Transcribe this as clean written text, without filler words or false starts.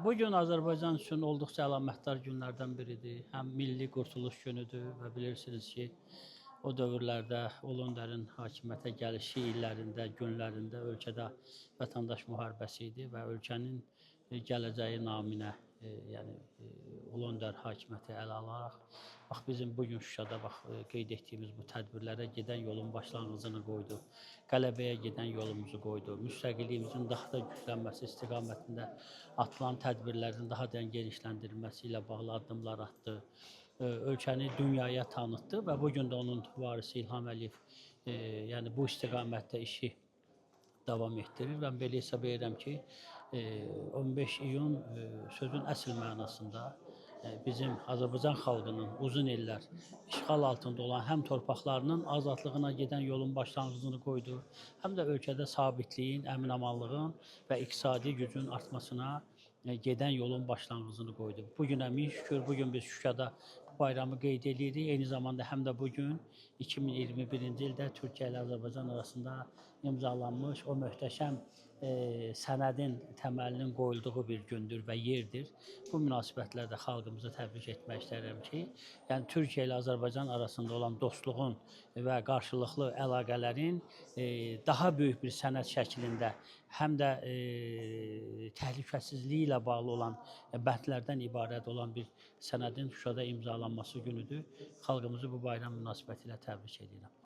Bu gün Azərbaycan üçün olduqca əlamətdar günlərdən biridir. Həm Milli Qurtuluş Günüdür və bilirsiniz ki, o dövrlərdə Ulu Öndərin hakimiyyətə gəlişi illərində, günlərində ölkədə vətəndaş müharibəsi idi və ölkənin gələcəyi naminə, yəni Ulu Öndər hakimiyyəti ələ alaraq, bax bizim bu gün Şuşada bax qeyd etdiyimiz bu tədbirlərə gedən yolun başlanğıcını qoydu. Qələbəyə gedən yolumuzu qoydu. Müstəqilliyimizin daha da güclənməsi istiqamətində atılan tədbirlərin daha da genişləndirilməsi ilə bağlı addımlar atdı. Ölkəni dünyaya tanıtdı və bu gün də onun varisi İlham Əliyev yəni bu istiqamətdə işi davam etdirir. Mən belə hesab edirəm ki, 15 iyun sözün əsl mənasında bizim Azərbaycan xalqının uzun illər işğal altında olan həm torpaqlarının azadlığına gedən yolun başlanğıcını qoydu, həm də ölkədə sabitliyin, əminamanlığın və iqtisadi gücün artmasına gedən yolun başlanğıcını qoydu. Bu günə min şükür, bu gün biz Şuşada bayramı qeyd edirik. Eyni zamanda həm də bu gün 2021-ci ildə Türkiyə ilə Azərbaycan arasında imzalanmış o möhtəşəm sənədin təməlinin qoyulduğu bir gündür və yerdir. Bu münasibətlə də xalqımızı təbrik etmək istərəm ki, yəni Türkiyə ilə Azərbaycan arasında olan dostluğun və qarşılıqlı əlaqələrin daha böyük bir sənəd şəklində həm də təhlükəsizliyi ilə bağlı olan bəndlərdən ibarət olan bir sənədin Şuşada imzalanması günüdür. Xalqımızı bu bayram münasibətilə təbrik edirəm.